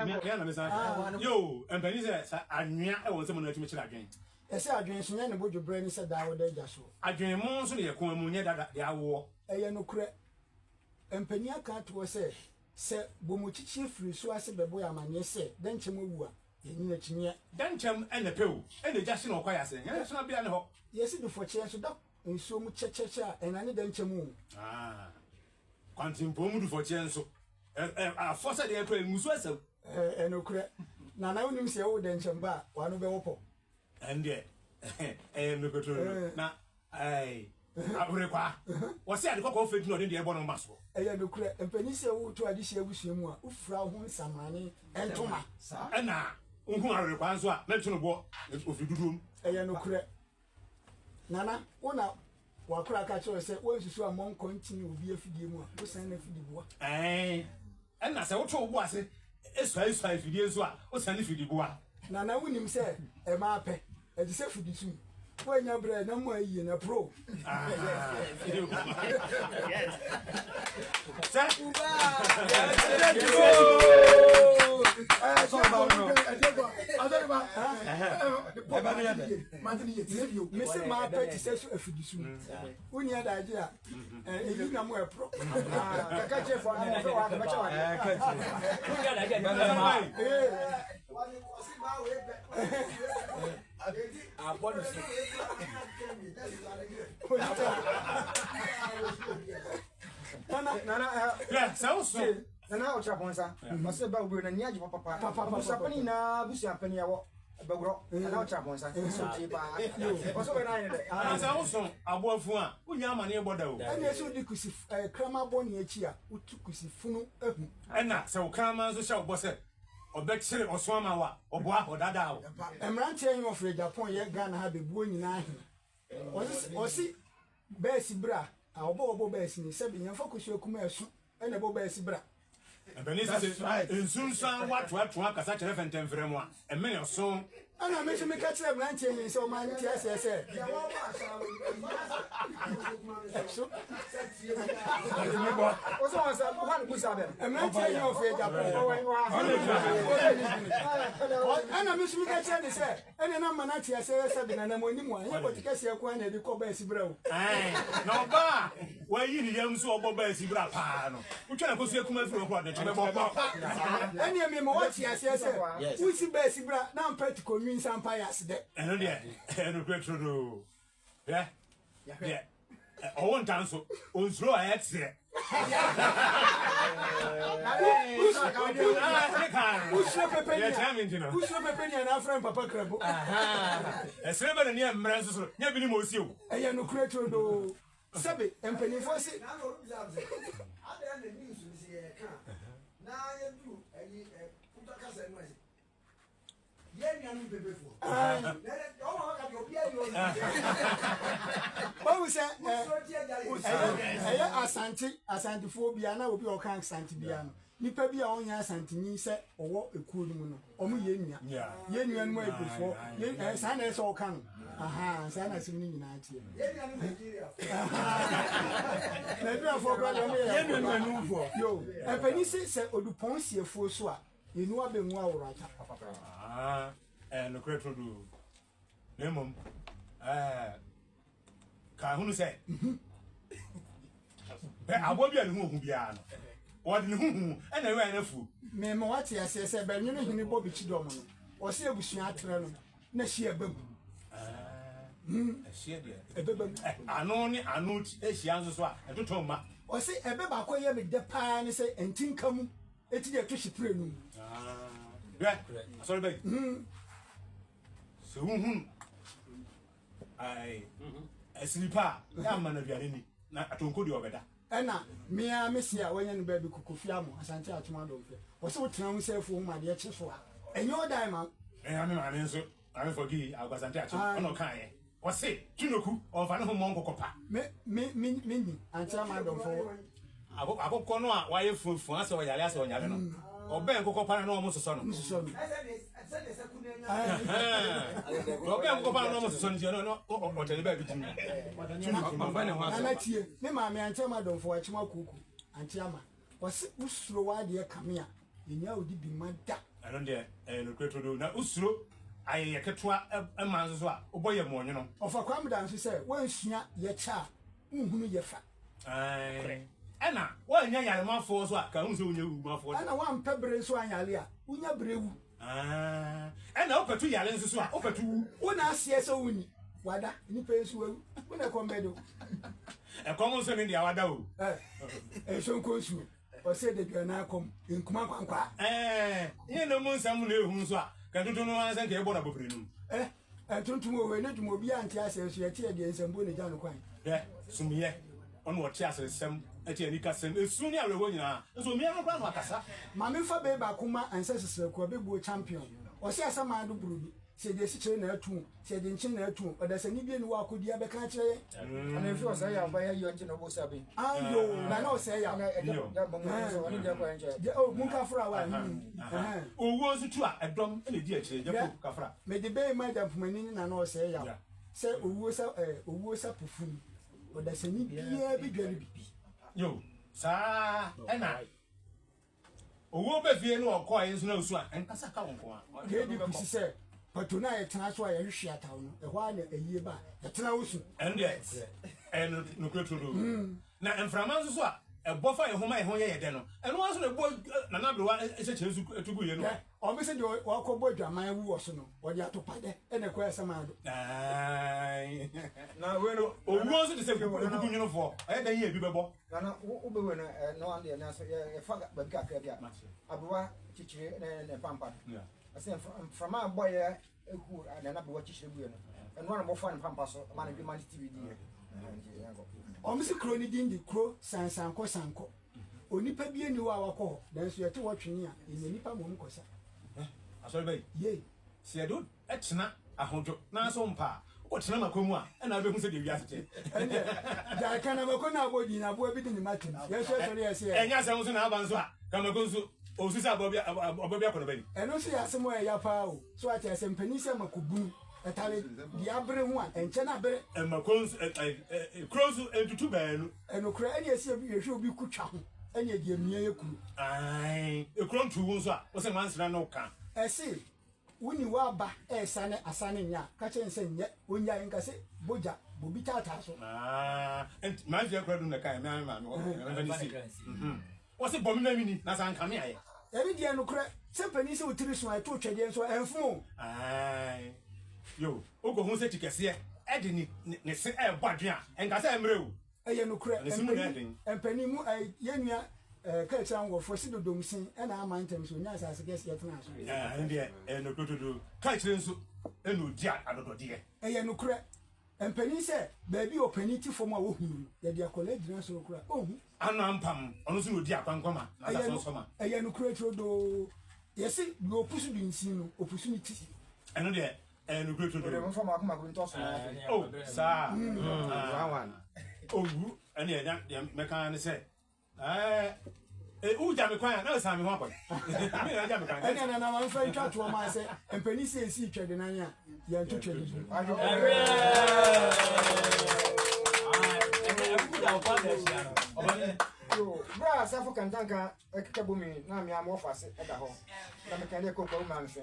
Me na mesan ka. Yo, mpanin sɛ sɛ anwea wɔ nsam na atumi kyerɛ adwene. Ɛsɛ adwene so nyɛ ne bodwobrɛ ne sɛ daa wɔda agya soɔ. Adwene mo nso ne yɛ kɔn mu nyɛ dada deɛ awoɔ. Ɛyɛ nokorɛ. Mpanin aka ato hɔ sɛ, sɛ bɔmukyikyie firi nsuo ase bɛbɔ yɛn amaneɛ sɛ dɛnkyɛm awu a, yɛnyi no akyinnyeɛ. Dɛnkyɛm na ɛpɛ o, ɛna egya hye na ɔkwae ase, yɛn nso abea ne hɔ. Yɛsi dufɔkyeɛ nso da nsuo mu kyɛkyɛkyɛ a, ɛnane dɛnkyɛm o. Ah, kwantempɔn mu dufɔkyeɛ nso, ɛ, ɛ, afɔ sɛ deɛ ɛkɔ ngusu asau. Ɛ, ɛnokorɛ. Nana wonim sɛ yɛwo dɛnkyɛm ba a, w'ano bɛwɔ pɔ. Ɛndeɛ, ɛyɛ nokorɛ na Ɛɛ, awerekwaa. Wɔse ade kɔkɔɔ fɛ nti na ɔde deɛ ɛbɔ no ma soɔ. Ɛyɛ nokorɛ, mpanin sɛ woreto adehyeɛ abusua mu a, wofira wo ho nsamrane ntoma. Ɛna wohu awerekwaa nso a, mɛnto no boɔ, ɔfiri dodoɔ mu. Ɛyɛ nokorɛ. Nana, wo na w'akora ka kyerɛ wo sɛ woansusu ammɔ nkɔnkyen wɔ obi afidie mu a, wosan n'afidiboa. Ɛɛ, ɛna sɛ woto wo bo ase suaesua afidie nso a, wosane fidiboa. Nana wonim sɛ ɛmaa pɛ, ɛte sɛ fidisum. Woannya berɛ a na mu ayie no ɛporo wo. Sɛ. Mese maa pɛ te sɛ so afidisum. Wonni adagye a eyi na mo ɛporɔ. Kaka kyerɛ fo ano fɛ wa kɛmɛkyɛ wa. Sɛ woso. Nana ɔkyerɛ pɔnsa ɔsɛ ba obi na ni agye papapa abusuapɛni nyinaa abusuapɛni ɛwɔ bɛgorɔ nana ɔkyerɛ apɔnsa nso tie paa ɔsɛ ɔbɛ nan dɛ. Ansa woso aboa funu a wonya amaneɛ bɔ da o. Ɛna ɛsɛ wodi kusi ɛɛ kraman bɔne akyi a wotu kusi funu ahu. Ɛna sɛ wo kraman nso hyɛ wo bɔ sɛ ɔbɛkyere ɔso ama wo a, ɔboa, ɔdaadaa wo. Mmeranteɛ he ɔfiri Japan yɛ Ghana ha bɛbuo nyinaa he, ɔse ɔse bɛɛsi bra a ɔbɔ ɔbɔ bɛɛsi ni sɛbe yɛmfa kosua kumaa ɛso na ɛbɔ bɛɛsi bra. Mpanin se se nsunsuan woatoatoa kasa kyerɛ fɛntɛmfrɛ mu a, ɛmene ɔso. Ɛna me nso meka kyerɛɛ mmeranteɛ he sɛ ɔma nte aseɛ sɛ ɛso. Mmeranteɛ he ɔfiri Agyapong. Ɛna me nso meka kyerɛ ne sɛ Ɛnna na ama no ate aseɛ sɛ sɛbe nanam anim a, ɛnyɛ bɔte kɛseɛ nko ara na ɛde kɔ baasi bra o. Aane, na ɔbaa a wayi ne yam sɛ ɔbɔ baasi bra paa no, wotwa no akosua kumaa firi hɔ koraa a, ɔde kyɛ bɛbɔ. Ɛnneɛ mema woate aseɛ sɛ, wonsi baasi bra na ampa atikɔ nwinsa ampa yɛ asedɛ. Ɛno deɛ, ɛyɛ nokorɛ turodoo. Hwɛ, deɛ ɔwɔ nta nso, onsuro a ɛteɛ. Wosuro pɛpɛ ni a, wosuro pɛpɛ ni a na afrɛ papa krabo. Ɛsrɛ bɛ n'ani mmerɛ nso so, nyɛ bi ne ma osi o. Ɛyɛ nokorɛ turodoo. Sɛbe, mpanimfoɔ se. Wahu sɛ ɛyɛ asante asantefoɔ bia na obi a ɔka asante bia no nipa bi a ɔnyɛ asanteni sɛ ɔwɔ ekuo no mu no ɔmo yɛ nua yɛ nua no mu abibifoɔ yɛ saa na ɛsɛ ɔka no aha saa na asɛm no nyinaa teɛ nigeriafoɔ koraa deɛ ɔmo yɛ yɛ nua no anumfoɔ yo ɛpɛni se sɛ odupɔn si afuo so a Yɛnni w'abɛnmu aworata. Ah, ɛyɛ nokorɛ turodoo. Na mmom, ɛɛ, ka hunu sɛ, bɛ aboa bi a ne ho ohu biara no, wɔde ne ho hu ɛna ɛwɛn no afuo. Mema wate aseɛ sɛ bɛnwene hene bɔ bɛkyi dɔm no, ɔse abusua atrɛ no na hye ɛba mu. Ɛhyeɛ deɛ. Ɛbɛba mu. Ano ne ano hyia nso so a, ɛtotɔ mma. Ɔse ɛbɛ baako a ɛyɛ me dɛ paa ne sɛ ɛnti nka mu. Eti deɛ ɛto hye pire no mu. Hwɛ, asɔre bɛyi. Sɛ wohunu asiri pa a, yɛ ama no aduane ni, na atonko deɛ ɔbɛda. Ɛna me ara me se a wanya no baabi kɔ Kofi Amo, Asante Akyem Adomfe. Ɔse wotena ho sɛ afuo ho ma adeɛ kye so a, ɛnyɛ ɔdan ma wo. Ɛna me maame nso, Maame Forgie Ago Asante Akyem, ɔna ɔkaeɛ. Ɔse, Twinoku, ɔmfa ne ho mmɔ nkokɔ pa. Me, me, me, me ni, Ante Ama Adomfo wɔ. Akokɔ no a wayɛ fuafua asɛ ɔyare asɛ ɔnyare no, ɔbɛn nkokɔ pa no na wɔn sosɔ no. Sosɔ no. Ɔbɛn nkokɔ pa no na wɔn sosɔ no nti ɔno no ɔtɛne baabi tumi. Twinoku no. Nana tie, me maame Ante Ama Adomfo Akyem Akuoku, Ante Ama, ɔse wosuro w'adeɛ kame a, yɛnnya wo di bi ma da. Ɛno deɛ ɛyɛ nokorɛ turodoo. Na wosuro ayɛyɛ ketewa ma nso so a, wobɔ yɛ mmoɔnwono. Ɔfa Kwame da nso sɛ woansua yɛkyɛ a, wonhunu yɛfa. Ae. Ɛna woannya yaremafoɔ nso a, ka wohu sɛ wonyɛ wumafoɔ da. Ɛna woampɛ bere nso anyare a, wonya bere wu. Ae. Ɛna wopɛto yare nso so a, wopɛto wu. Wo na aseɛ sɛ wonni, wada, nnipa yi nso wawu, wo na ɛkɔm bɛde wo. Ɛkɔm nso ne deɛ wada o. Ɛ, nsuo nkɔ nsuo. Ɔsɛ daduanan kɔm, nkuma nkwankwaa. Ɛɛ, yɛn nna mu nsɛm na ehu nso a, ka ntontom no ara sɛ nka yɛbɔ no abɔpire no mu. Ɛ, ntontom wɔ hɔ yi, ne dwuma obiara nte aseɛ nso yɛte yɛ deɛ nsɛmbuo na egya no kwan. Hwɛ, sumyɛ, ɔno ɔte aseresɛm, ɛte anikasɛm, esu ne awerɛhoɔ nyinaa, nso omia no koraa na wakasa. Ma memfa bɛ baako ma ansɛ sesrɛko abɛbuo champion. Ɔse asamando brodo, sɛ yɛde asikyire na ato o, Sɛ yɛde nkyen na atu o, ɔdasani bi nni hɔ a akodi abɛka akyerɛ yɛn. Ɛna efi ɔsɛe yaw bɛyɛ yɔ nti na ɔbɔ sa bi. Ayo, na na ɔsɛe yaw. Ɛna ɛgya gya bɔ mu nso ɔne gya kɔ nkyɛn. Gya o, munka fora wa. Owuo nso tu a, ɛdɔm na edi akyire. Gya po ka fora. Mede bɛyi ma agya mpomani ne nana ɔsɛe yaw. Sɛ owuo sa ɛɛ owuo sa pofunu. Ɔdasani biara bi dware bi. Yo, saa ɛna. Owuo ba fie na ɔkɔeɛ nso na osu a, ɛnkasa ka wo nko ara. KD kusi sɛ pato no a yɛtena so a yɛhwehwe ataw no, ɛhɔ ara na ayie ba a, yɛtena hɔ su. Ɛno deɛ, ɛyɛ nokorɛ turodoo. Na mframa nso so a ɛbɔ fa yɛn ho ma yɛn ho yɛ yɛn dɛ no, ɛno ara nso na ɛbɔ Nana Aberewa nhyɛkyerɛ nso tu guiɛ no. Hwɛ, wɔn sɛ deɛ wakɔbɔ adwaman awu wɔ so no, wɔde atopadɛ na ɛkɔ Asamando. Ae. Na wei no, Owuo nso te sɛ okukunwonofoɔ, ɔyɛ dɛn yɛ ebi bɛbɔ. Nana, wo wo bɛwɛ no ɛ no adeɛ nanso yɛ yɛfa baabi kakra bi a abewa kyekyere ne ne pampa no ɛsɛ mframa a bɔyɛ ehu nana abewa kyekyere guiɛ no ɛno ara na wɔfa ne pampa so ma ne dwuma ne tv di yɛ. Wɔn si kuro no din de kuro sansankɔ sankɔ. Onipa bi nni hɔ a wakɔ hɔ, nanso yɛte hɔ twene a, yɛnya nnipa ma wɔn kɔsa. Asɔre bɛyi. Yei. Sɛ yɛde wo tena ahodwo na so mpa a, wokɔtena mako mu a, ɛnna wobɛhu sɛdeɛ wiase teɛ. Ɛnneɛ, gyae ka na mako no abɔ din, aboa bi de ne mma tem. Yɛn nso yɛsɔre yɛ sɛ yɛn. Ɛnyɛ asɛm nso na aba nso a, ka mako nso, ɔsu sɛ aboa bi, aboa bi akɔnɔba ni. Ɛno nso yɛ asɛm a ɛya paa o. So wate aseɛ? Mpanin sɛ mako bunu, ɛtare deɛ abere ho a, ɛnkyɛ na abere. Mako nso, ɛ, ɛ, ɛ, kuro nso, ɛntutu baanu. Ɛnokorɛ, ɛnneɛ sɛ yɛhwɛ obi ko twa ho, ɛnneɛ deɛ mia yɛ kuro. Ae, ekuro ntu wo nso a, wo sɛ nwansena ne wo ka. Ɛse wo ni w'aba ɛresane asane nyɛ a, ka kyerɛ no sɛ nyɛ, ɔnyae, nka sɛ bogya, bobi taataa so. Aah, nti m'adwene kora dum na ɛkaeɛ, me ara me maame, ɔmfa ne sie. Wɔse bɔ me ma menni, na sɛ anka me ayɛ. Ɛno deɛ nokorɛ, sɛ panin sɛ wo tiri so a, ɛto twɛdeɛ nso a, ɛmfom o. Ae, yo, wokɔhu sɛ ti kɛseɛ de ne ne se ɛrebɔ adwene a, ɛnka sɛ ɛmmerɛ o. Ɛyɛ nokorɛ, mpanin, mpanin mu, ɛɛ, yɛn nua, ɛɛ, kaa akyire angɔfoɔ se dodom se ɛna ama ntɛm so ɔnya asase kɛseɛ tenaa so. Ɛno deɛ, ɛyɛ nokorɛ todoo. Kaa akyire nso ɛna ɔdi adɔdɔdeɛ. Ɛyɛ nokorɛ, mpanin sɛ, baabi a ɔpanin te fam a wɔhunu no, yɛde akwadaa gyina soro koraa a, ɔnhu. Ano ampam, ɔno nso na ɔdi akwankɔma, na Ɛyɛ no, asasonsɔma. ɛyɛ nokorɛ turodoo. Yɛse deɛ ɔpusu dunsin no, ɔpusu ne ti. Ɛno deɛ, Ɛyɛ nokorɛ turodoo. Wode momfa mako mako ntɔ so na afei. Oh, saa. Owu, ɛne ɛnya deɛ mɛka ne sɛ, ɛɛ, wogya me kwan a, na ɛsan me ho akɔ. Me na agya me kwan. Ɛne nana ma mfa ntwa toɔ maa sɛ mpanin sɛ ɛsii twɛdenan a yɛnto twɛde bu. Berɛ a Safo Kantanka ɛkeka bɔ mu yi na mmea mewɔ faase da hɔ na meka dɛ kɔkɔɔ maa mfe.